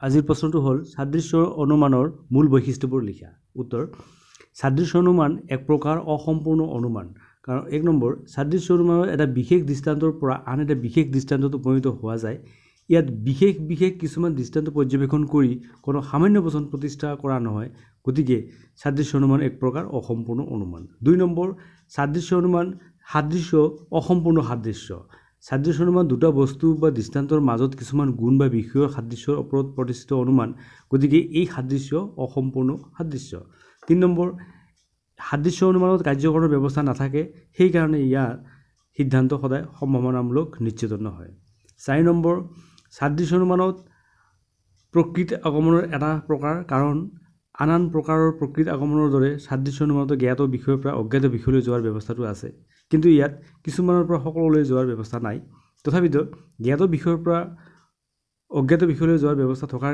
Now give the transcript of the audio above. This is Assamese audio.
আজিৰ প্ৰশ্নটো হ'ল, সাদৃশ্য অনুমানৰ মূল বৈশিষ্ট্যবোৰ লিখা। উত্তৰ, সাদৃশ্য অনুমান এক প্ৰকাৰ অসম্পূৰ্ণ অনুমান। কাৰণ 1 নম্বৰ, সাদৃশ্য অনুমানৰ এটা বিশেষ দৃষ্টান্তৰ পৰা আন এটা বিশেষ দৃষ্টান্তত উপনীত হোৱা যায়। ইয়াত বিশেষ বিশেষ কিছুমান দৃষ্টান্ত পৰ্যবেক্ষণ কৰি কোনো সামান্য বচন প্ৰতিষ্ঠা কৰা নহয়। গতিকে সাদৃশ্য অনুমান এক প্ৰকাৰ অসম্পূৰ্ণ অনুমান। 2 নম্বৰ, সাদৃশ্য অনুমান সাদৃশ্য অসম্পূৰ্ণ সাদৃশ্য। সাদৃশ্য অনুমান দুটা বস্তু বা দৃষ্টান্তৰ মাজত কিছুমান গুণ বা বিষয়ৰ সাদৃশ্যৰ ওপৰত প্ৰতিষ্ঠিত অনুমান। গতিকে এই সাদৃশ্য অসম্পূৰ্ণ সাদৃশ্য। 3 নম্বৰ, সাদৃশ্য অনুমানত কাৰ্যকৰণৰ ব্যৱস্থা নাথাকে, সেইকাৰণে ইয়াৰ সিদ্ধান্ত সদায় সম্ভাৱনামূলক নিশ্চিত নহয়। 4 নম্বৰ, সাদৃশ্য অনুমানত প্ৰকৃত আগমনৰ এটা প্ৰকাৰ, কাৰণ আন আন প্ৰকাৰৰ প্ৰকৃত আগমনৰ দৰে সাদৃশ্য অনুমানত জ্ঞাত বিষয়ৰ পৰা অজ্ঞাত বিষয়লৈ যোৱাৰ ব্যৱস্থাটো আছে, কিন্তু ইয়াত কিছুমানৰ পৰা সকলোলৈ যোৱাৰ ব্যৱস্থা নাই। তথাপিতো জ্ঞাত বিষয়ৰ পৰা অজ্ঞাত বিষয়লৈ যোৱাৰ ব্যৱস্থা থকাৰ